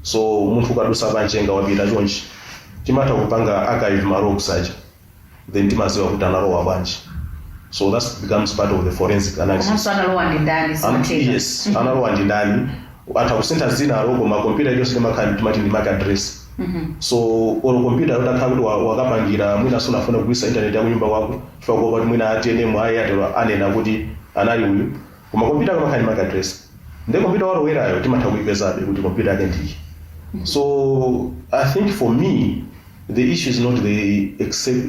So munthu ukadusa pamchenga, wapita chonchi, timatha kupanga archive ma logs aja, then timaziwa kuti analowa bwanji. So that becomes part of the forensic analysis. Komanso analowa ndi ndani, zimatheka. Yes, analowa ndi ndani. Atha kusintha dzinalo, koma kompyuta iliyonse imakhala timati ndi MAC address. So olo kompyuta yotakhala kuti wakapangira mwina sunafuna kugwiritsa internet ya kunyumba kwako chifukwa kuopa kuti mwina a TNM, a Airtel anena kuti anali uyu, koma kompyuta kamakhala ndi MAC address, ndi kompyuta walowerayo timatha kuipezabe kuti kompyuta yake ndiyi. So I think for me the issue is not the except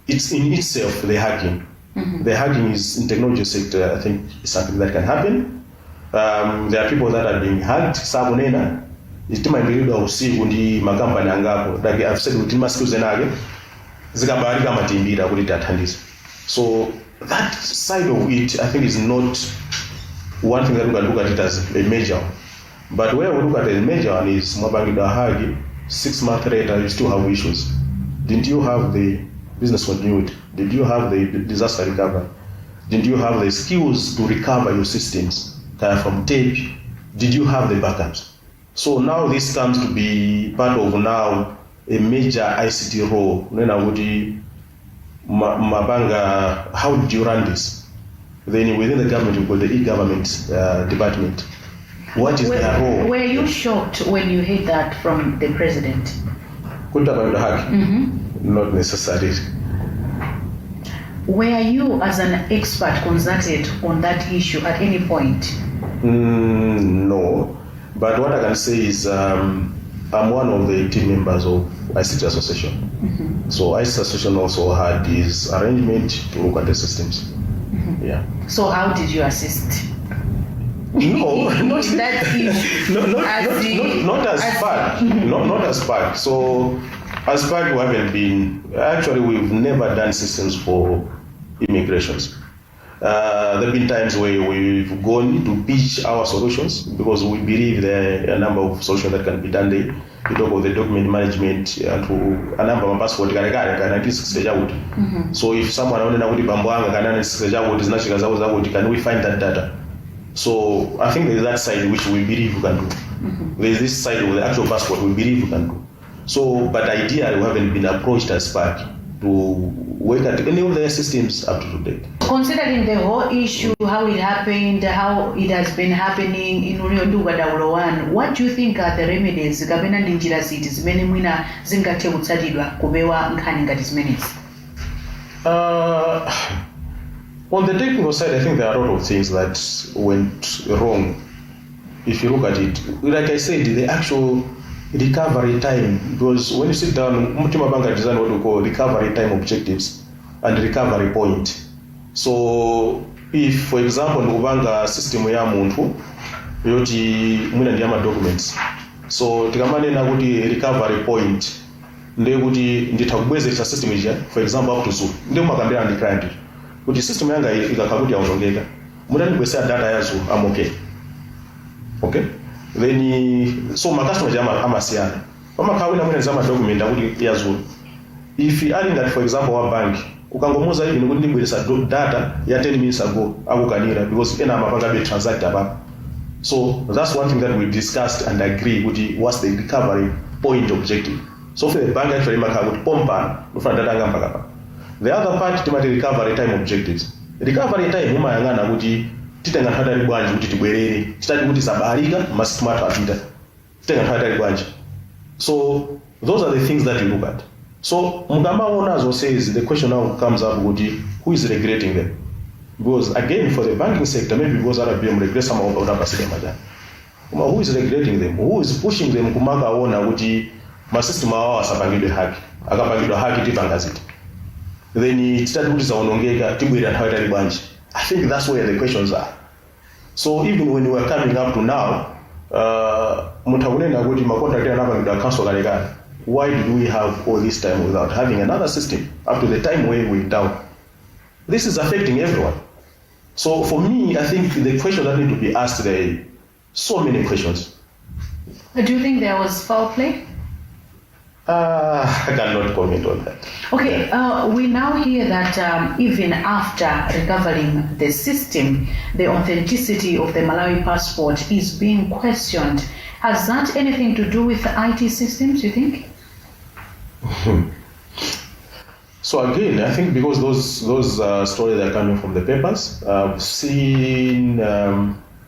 it's in itself the hacking. The hacking is in technology sector, I think, is something that can happen. There are people that are being hacked, sakunena. Timayimbiridwa usiku ndi makampani angapo. Like I've said, kuti ma skills enake zikabalika amatiimbira kuti tiathandize. So that side of it, I think, is not one thing that we can look at it as a major one. But where we look at a major one is mwapangidwa hack, 6 months later you still have issues. Didn't you have the business continuity? Did you have the disaster recovery? Did you have the skills to recover your systems kind of from tape? Did you have the backups? So now this comes to be part of now a major ICT role. Nena kuti mapanga, how did you run this? Then within the government, you've got the e-government department. What is their role? Were you shocked when you heard that from the president? Kuti apangidwa hack? Not necessarily. Were you, as an expert, consulted on that issue at any point? No, but what I can say is I'm one of the team members of ICT Association. So ICT Association also had this arrangement to look at the systems. Yeah. So how did you assist? No, not That issue. No, not, As not, not as PAC. Not as PAC. So as PAC, we haven't been, actually we've never done systems for immigrations. There have been times where we've gone to pitch our solutions because we believe there are a number of solutions that can be done there. You talk of the document management and to a number of passport kalekale ka 1960 chakuti. So if someone aonena kuti bambo anga ka 1960 chakuti zinachika zawo zakuti, can we find that data? So I think there's that side which we believe we can do. There's this side of the actual passport we believe we can do. So, but ideally, we haven't been approached as PAC to work at any of their systems up to date. Considering the whole issue, how it happened, how it has been happening inuyo ndi ukadaulo wanu, what do you think are the remedies kapena ndi njira ziti zimene mwina zingathe kutsatidwa kupewa nkhani ngati zimenezi? On the technical side, I think there are a lot of things that went wrong. If you look at it, like I said, the actual recovery time, because when you sit down, timapanga design what we call recovery time objectives and recovery point. So if, for example, ndikupanga system ya munthu yoti mwina ndi ama documents, so tikamanena kuti recovery point, ndiye kuti nditha kubwezeretsa system ija, for example, up to dzulo. Ndiye umakambirana ndi client kuti system yanga ikakhala kuti yaonongeka, mutandibwesera data ya dzulo, I'm okay. Okay, then so ma customer amasiyana. Pamakhala wina mwina za document akuti ya dzulo. If ali ngati, for example, wa bank, ukangomuza even kuti ndibweresa data ya 10 minutes ago, akukanira, because ena amapangabe transact apapo. So that's one thing that we discussed and agree kuti what's the recovery point objective. So for the bank, actually imakhala kuti pompano ndifuna data yanga mpaka pa. The other part timati recovery time objectives. Recovery time umayang'ana kuti titenga nthawi itali bwanji kuti tibwerere titati kuti zabalika, ma system athu apita, titenga nthawi itali bwanji. So those are the things that you look at. So mukamaona zonsezi, the question now comes up kuti who is regulating them? Because again, for the banking sector, maybe because RBM regulates some of utapasile majani, koma who is regulating them? Who is pushing them kumakaona kuti ma system awawo asapangidwe hack? Akapangidwa hack, tipanga ziti? Then titati kuti zaonongeka, tibwera nthawi itali bwanji? I think that's where the questions are. So even when we are coming up to now, munthu akunena kuti ma contract anapangidwa cancel kalekale. Why did we have all this time without having another system up to the time where we down? This is affecting everyone. So for me, I think the question that need to be asked, there are so many questions. Do you think there was foul play? I cannot comment on that. Okay, we now hear that even after recovering the system, the authenticity of the Malawi passport is being questioned. Has that anything to do with IT systems, you think? So again, I think because those stories are coming from the papers, I've seen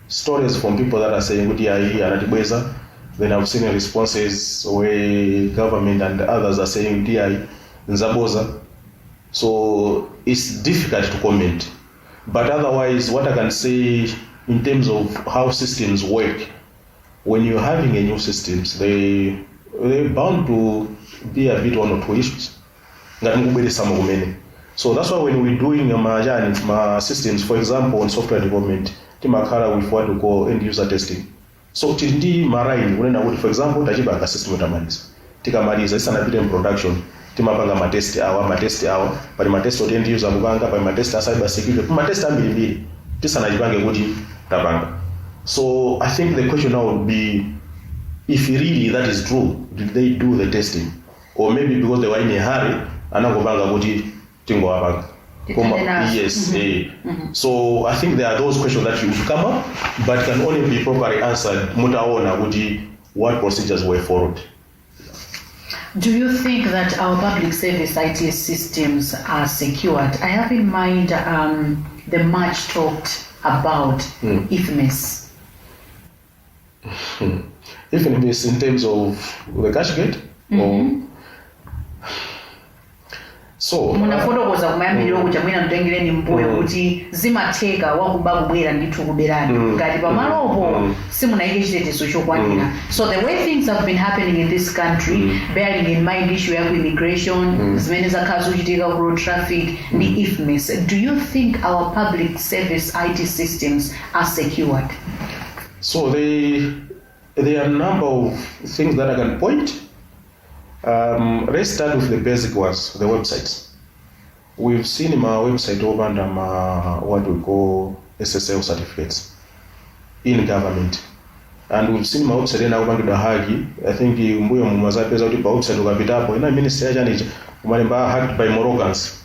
stories from people that are saying kuti ayi anatibweza. Then I've seen responses where government and others are saying kuti ayi nzaboza. So it's difficult to comment. But otherwise, what I can say in terms of how systems work, when you're having a new systems, they're bound to be a bit one or two issues. Ngati mukubweresamo kumene. So that's why when we're doing ma chani, ma systems, for example, on software development, timakhala with what we call end user testing. So tili ndi ma line kunena kuti, for example, tachipanga system, tamaliza, tikamaliza isanapite in production, timapanga ma test awa, ma test awa, pali ma test oti end user kupanga, pali ma test a cyber security, ma test ambirimbiri tisanachipange kuti tapanga. So I think the question now would be, if really that is true, did they do the testing? Or maybe because they were in a hurry, anangopanga kuti tingowapanga. Tithane nazo. Yes. So I think there are those questions that should come up, but can only be properly answered mutaona kuti what procedures were followed. Do you think that our public service IT systems are secured? I have in mind the much talked about IFMIS. Even if it's in terms of the cashgate or so Munafotokoza kumayambiriro kuja, mwina mtengereni mbuyo, kuti zimatheka wakuba kubwera ndithu kuberani ngati pamalopo simunayike chitetezo chokwanira. So the way things have been happening in this country, bearing in mind issue ya ku immigration, zimene zakhala zikuchitika ku road traffic ndi IFMIS, do you think our public service IT systems are secured? So there are a number of things that I can point. Let's start with the basic ones, the websites. We've seen ma website opanda ma what we call SSL certificates in government. And we've seen ma website ena akupangidwa hack. I think mbuyo mumazapeza kuti pa website ukapitapo ina ministry yachanicha kumalemba "hacked by Moroccans".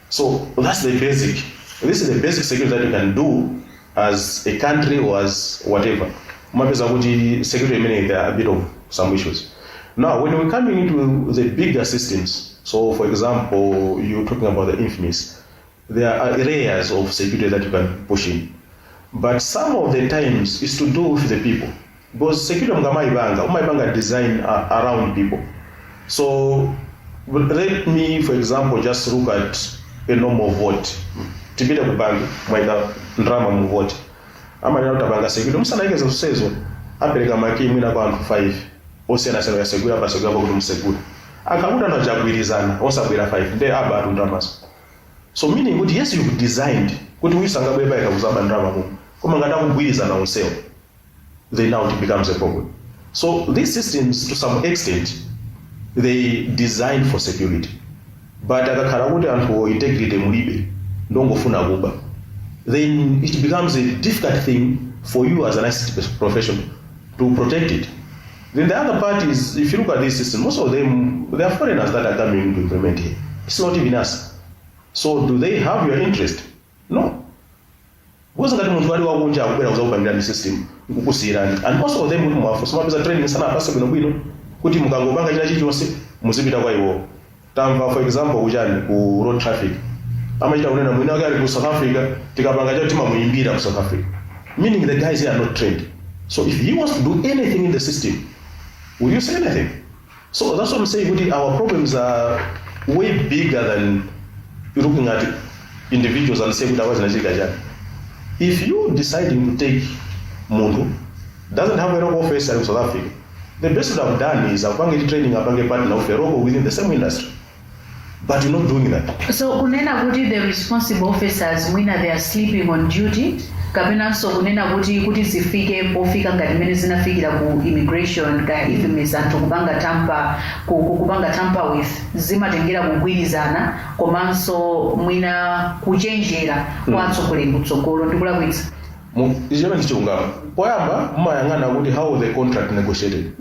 So that's the basic. This is the basic security that you can do as a country or as whatever. Umapeza kuti security imene there are a bit of some issues. Now, when we're coming into the bigger systems, so for example, you're talking about the IFMIS, there are layers of security that you can push in. But some of the times it's to do with the people. Because security mukamaipanga, umaipanga design around people. So let me, for example, just look at a normal vault. Tipite ku banki, mwaika ndalama mu vault. Amanena kuti apanga security, musanaike zonsezo, apereka ma key mwina kwa anthu 5 osiyanasiyana, yasegura pasegura pakuti musegura. Akakuti anthu achagwirizana, osabwera 5, nde aba atu ndalamazo. So meaning kuti yes, you've designed kuti uyu sangabwere payekha kuzaba ndalama muno. Koma ngati akugwirizana onsewo, then now it becomes a problem. So these systems, to some extent, they designed for security. But akakhala kuti anthu integrity mulibe, ndongofuna kuba, then it becomes a difficult thing for you as an ICT professional to protect it. Then the other part is, if you look at this system, most of them, they are foreigners that are coming to implement here. It's not even us. So do they have your interest? No. Because ngati munthu ali wakunja akubwera kuzakupangirani system nkukusiyirani, and most of them kuti mwafunsa, mapeza training sanapase bwinobwino kuti mukangopanga china chilichonse muzipita kwa iwo. Tamva, for example, kuchani, ku road traffic, amachita kunena mwina wake ali ku South Africa, tikapanga chawo timamuyimbira ku South Africa, meaning the guys here are not trained. So if he wants to do anything in the system, will you say anything? So that's what I'm saying, kuti our problems are way bigger than looking at individuals and say kuti awa zinachitika chani. If you deciding to take munthu doesn't have a local office in South Africa, the best would have done is apange training, apange partner with a local within the same industry, but you're not doing that. So kunena kuti the responsible officers mwina they are sleeping on duty? Kapenanso kunena kuti zifike pofika ngati mmene zinafikira ku immigration ka IFMIS, anthu kupanga tamper, kupanga tamper with, zimatengera kugwirizana komanso mwina kuchenjera kwa atsogoleri kutsogolo, ndikulakwitsa? Ichimene ndi chilungamo. Poyamba mumayang'ana kuti how the contract negotiated.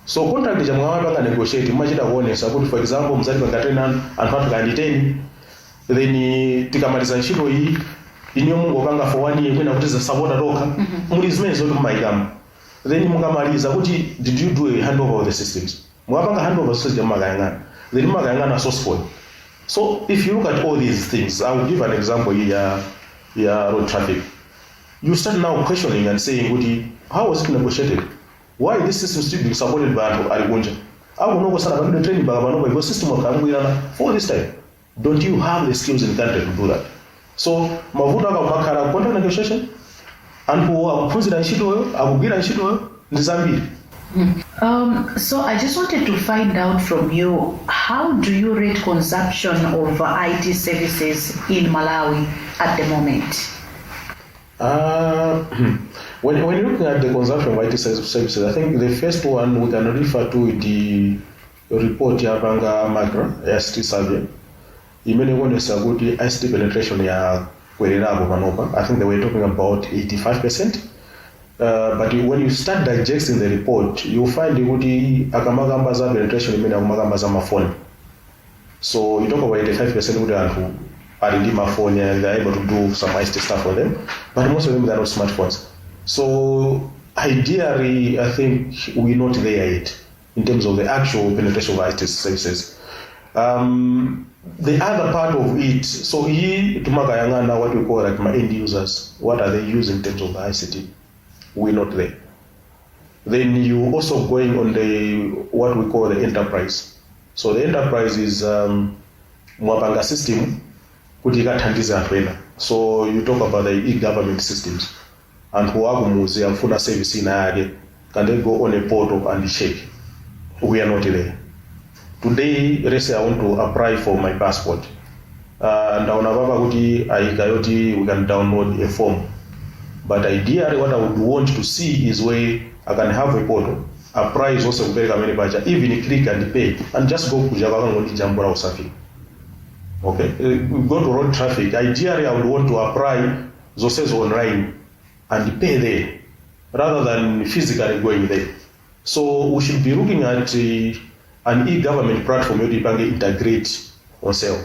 So contract chamwamapanga negotiate, mumachita kuonesa kuti, for example, muzatipanga train anthu athu kandi 10, then tikamaliza ntchito iyi iniyo mungopanga for one year, kwina kuti zasapota tokha. Muli zimene zoti mumayikamo. Then mukamaliza kuti did you do a handover of the systems? Mukapanga handover system, mumakayang'ana, then mumakayang'ana source code. So if you look at all these things, I will give an example ya road traffic. You start now questioning and saying kuti how was it negotiated? Why this system still being supported by anthu ali kunja akunoko sanapangidwe training mpaka panopa? Because system wakangwirana for this time. Don't you have the skills in country to do that? So mavuto akamakhala contract negotiation, anthu akuphunzira ntchitoyo, akugwira ntchitoyo, ndi zambiri. So I just wanted to find out from you, how do you rate consumption of IT services in Malawi at the moment? When you're looking at the consumption of IT services, I think the first one we can refer to, the report yapanga MACRA ICT survey, imene ikuonesa kuti ICT penetration ya kwererapo panopa. I think they were talking about 85%. But when you start digesting the report, you find kuti akamakamba za penetration imene akumakamba za mafoni. So you talk about 85% kuti anthu ali ndi mafoni and they're able to do some ICT stuff on them, but most of them, they're not smartphones. So ideally, I think we're not there yet in terms of the actual penetration of IT services. The other part of it, so iyi tumakayang'ana what we call like ma end users, what are they using in terms of the ICT? We're not there. Then you also going on the what we call the enterprise. So the enterprise is mwapanga system kuti ikathandize anthu ena. So you talk about the e-government systems. Anthu akumuzi akufuna service ina yake, can they go on a portal and check? We are not there. Today, let's say I want to apply for my passport. Ndaona papa kuti ayika yoti we can download a form, but ideally what I would want to see is where I can have a portal, apply zonse kupereka amene pacha, even click and pay and just go kuja kwakangondijambula usafiri. Okay, we go to road traffic. Ideally, I would want to apply zonsezo online and pay there rather than physically going there. So we should be looking at an e-government platform yoti ipange integrate onsewo.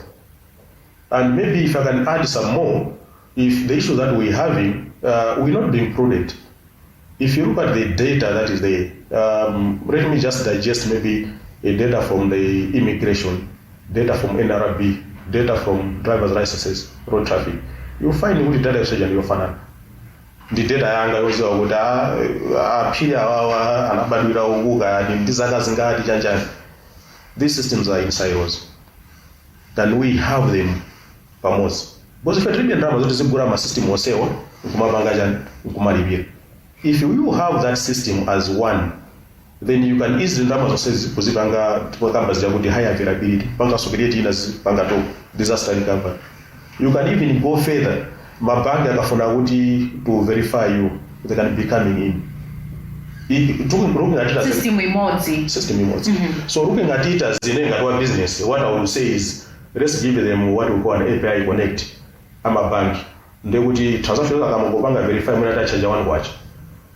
And maybe if I can add some more, if the issue that we're having, we're not being prudent. If you look at the data that is there, let me just digest maybe a data from the immigration, data from NRB, data from driver's licenses, road traffic. You'll find kuti data yonse ndiyofanana. Ndi data yanga yoziwa kuti aphiri awawa anabadwira uku, kaya ndi zaka zingati, chanjani. These systems are in silos. Can we have them pamodzi? Because ife tilibe ndalama zoti zigula ma system onsewa nkumapanga chani, nkumalipira. If you have that system as one, then you can easily ndalama zonse kuzipanga kamba zija kuti high availability, panganso create ina panga to disaster recovery. You can even go further. Mabanki akafuna kuti to verify you, they can be coming in. Looking at it as a System imodzi. System imodzi. So looking at it as ine ngati wa business, what I would say is let's give them what we call an API connect amabanki, ndekuti transaction akamangopanga verify, mwina tachaja 1 kwacha.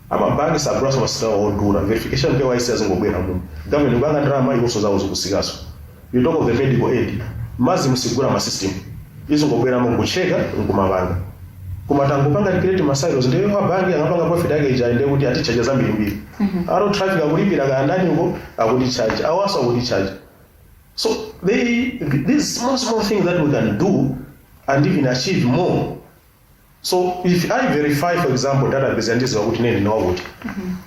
Amabanki sagulaso ma system odula verification, KYC azingobwera muno. Government kupanga ndalama iwonso zawo zikusikaso. You talk of the medical aid, mazi musigula ma system, izingobweramo nkucheka nkumapanga. Koma tangopanga create ma silos, ndiyo abanki angapanga profit yake ija, ndiye kuti atichaja zambirimbiri. A road traffic akulipira kaya uko akuticharge, awaso akuticharge. So these small small things that we can do and even achieve more. So if I verify, for example, database yandiziwa kuti nene ndinowakuti,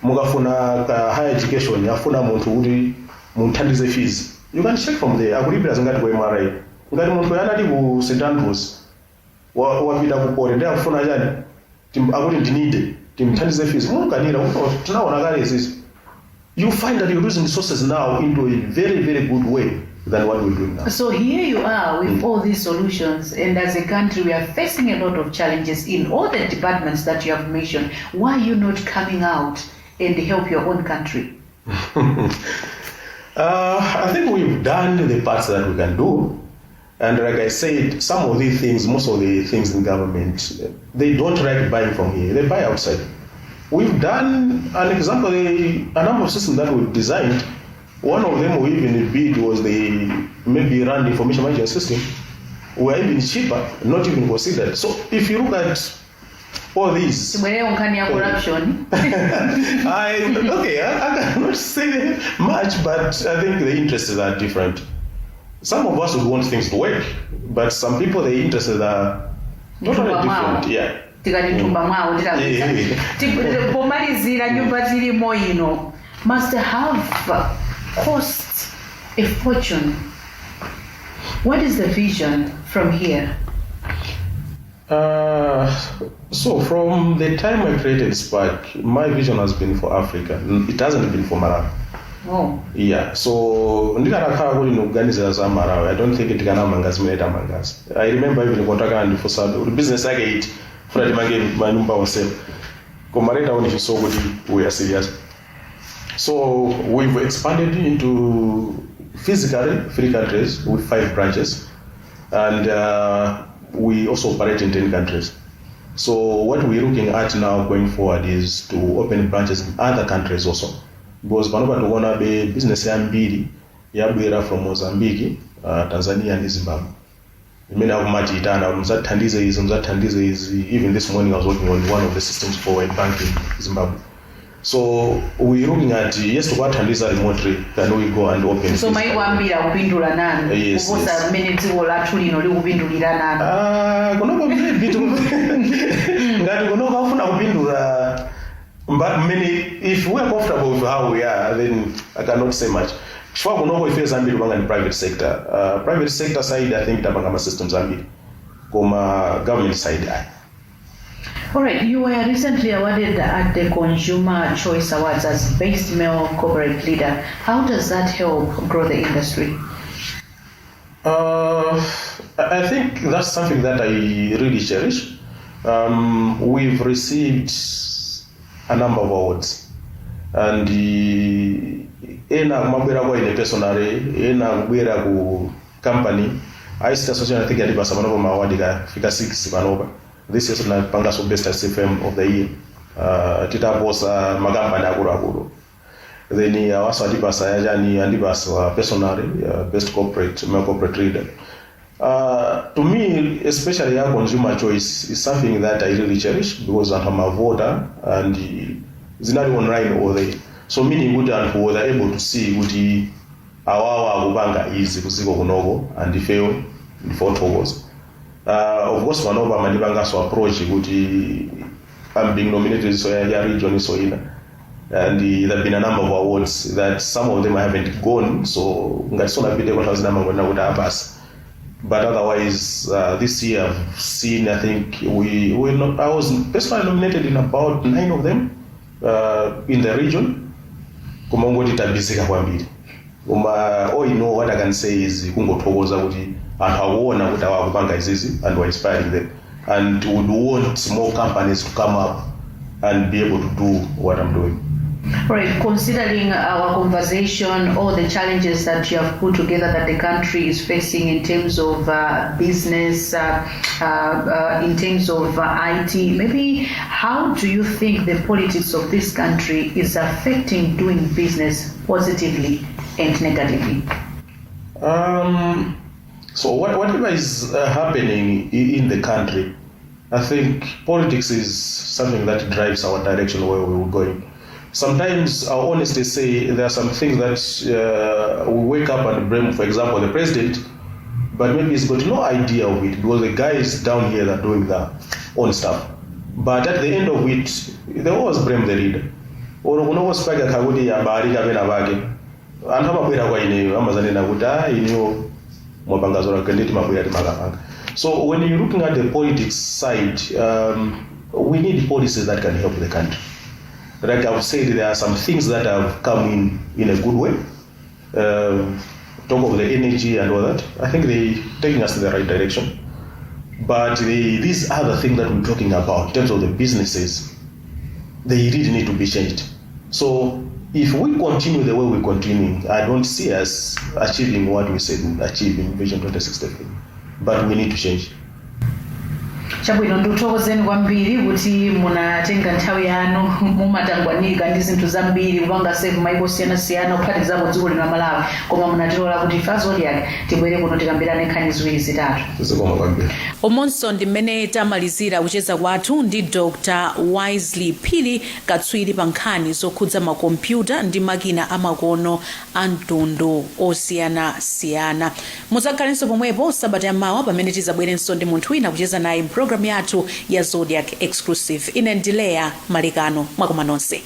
mukafuna ka higher education, afuna munthu kuti munthandize fees, you can check from there akulipira zingati ku MRA. Ngati munthu anali ku St Andrews, wapita ku Poly, ndi akufuna chani, akuti ndinide timthandize fees, mukanira tinaona kale izizi. You find that you're using resources now into a very very good way. than what we're doing now. So here you are with all these solutions, and as a country, we are facing a lot of challenges in all the departments that you have mentioned. Why are you not coming out and help your own country? I think we've done the parts that we can do. And like I said, some of these things, most of the things in government, they don't like buying from here. They buy outside. We've done an example, a number of systems that we've designed. One of them we even bid was the maybe RAND information management system. Were even cheaper, not even considered. So if you look at all these, Tibwerere nkhani ya corruption. I cannot say much, but I think the interests are different. Some of us would want things to work, but some people, the interests are totally Mthumba mwawo. different. Yeah. Tikati mthumba mwawo tilakwitsa. Pomalizira, nyumba tilimo ino must have cost a fortune. What is the vision from here? So from the time I created Spark, my vision has been for Africa. It hasn't been for Malawi. Oh. Yeah, so ndikanakhala kuti ndikuganizira za Malawi, I don't think tikanamanga zimene tamangazi. I remember even contractor anandifunsa kuti business yake iti funa timange manyumba onsewa, koma later on he saw kuti we are serious. So we've expanded into physically three countries with five branches, and we also operate in 10 countries. So what we're looking at now going forward is to open branches in other countries also, because panopa tikuona be business yambiri yabwera from Mozambique, Tanzania ndi Zimbabwe, imene akumatiitana kuti muzathandize izi, muzathandize izi. Even this morning I was working on one of the systems for a bank in Zimbabwe. So we're looking at, yes, tikuwathandiza remotely, can we go and open So maiko ambiri akupindula nanu kuposa mmene dziko lathu lino likupindulira nanu? Ah, kunoko maybe ngati kunoko afuna kupindula, but many, if we are comfortable with how we are, then I cannot say much, chifukwa kunoko ife zambiri kupanga ni private sector. Private sector side, I think tapanga ma systems ambiri, koma government side ayi. All right, you were recently awarded at the Consumer Choice Awards as Best Male Corporate Leader. How does that help grow the industry? I think that's something that I really cherish. We've received a number of awards, and ena kumabwera kwa ine personally, ena kubwera ku company. ICT Association, I think, yatipasa panopa ma award kafika 6 panopa. This year tinapangaso Best CFM of the Year, titaposa makampani akuluakulu. Then awaso atipasa yachani, andipasa personally best corporate male corporate leader. To me, especially ya Consumer Choice is something that I really cherish, because anthu amavota and zinali online all day, so meaning kuti anthu were able to see kuti awawa akupanga izi kuziko kunoko and ifeyo ndife othokoza. Of course panopa amandipanganso approach kuti I'm being nominated, so ya region, so ina, and there have been a number of awards that some of them I haven't gone, so ngati sonapite kwa nthawi zina kuti abasi. But otherwise, this year I've seen, I think we not, I was personally nominated in about nine of them in the region, koma ungoti tabizika kwambiri. Koma all in all, what I can say is kungothokoza kuti anthu akuona kuti awa akupanga izizi and we're inspiring them, and would want more companies to come up and be able to do what I'm doing. All right, considering our conversation, all the challenges that you have put together that the country is facing in terms of business, in terms of IT, maybe how do you think the politics of this country is affecting doing business positively and negatively? So whatever is happening in the country, I think politics is something that drives our direction where we were going. Sometimes I'll honestly say there are some things that we wake up and blame, for example, the president, but maybe he's got no idea of it because the guys down here that are doing their own stuff. But at the end of it, they always blame the leader. Olo kunoko Spark akakuti abali kapena pake anthu amabwera kwa ineyo amazanena kuti ah, ineyo mwapanga zola nditi mabwera timakapanga. So when you're looking at the politics side, we need policies that can help the country. Like I've said, there are some things that have come in a good way. Talk of the energy and all that. I think they taking us in the right direction. But these other things that we're talking about in terms of the businesses, they really need to be changed. So if we continue the way we continue, I don't see us achieving what we said we'd achieve in Vision 2063. But we need to change. Chabwino, ndikuthokozeni kwambiri kuti munatenga nthawi yanu. Mumatangwanika ndi zinthu zambiri, kupanga serve maiko osiyanasiyana kuphatikizapo dziko lino la Malawi, koma munatilola kuti ife Zodiak tibwere kuno tikambirane nkhani ziwiri zitatu. Zikomo kwambiri. Umonso ndi mmene tamalizira kucheza kwathu ndi Dr Wisely Phiri, katswiri pa nkhani zokhudza makompyuta ndi makina amakono a mtundu osiyanasiyana. Mudzakhalenso pomwepo sabata yamawa pamene tizabwerenso ndi munthu wina kucheza naye mpulogalamu yathu ya Zodiak Exclusive. Ine ndileya Malekano, mwakoma nonse.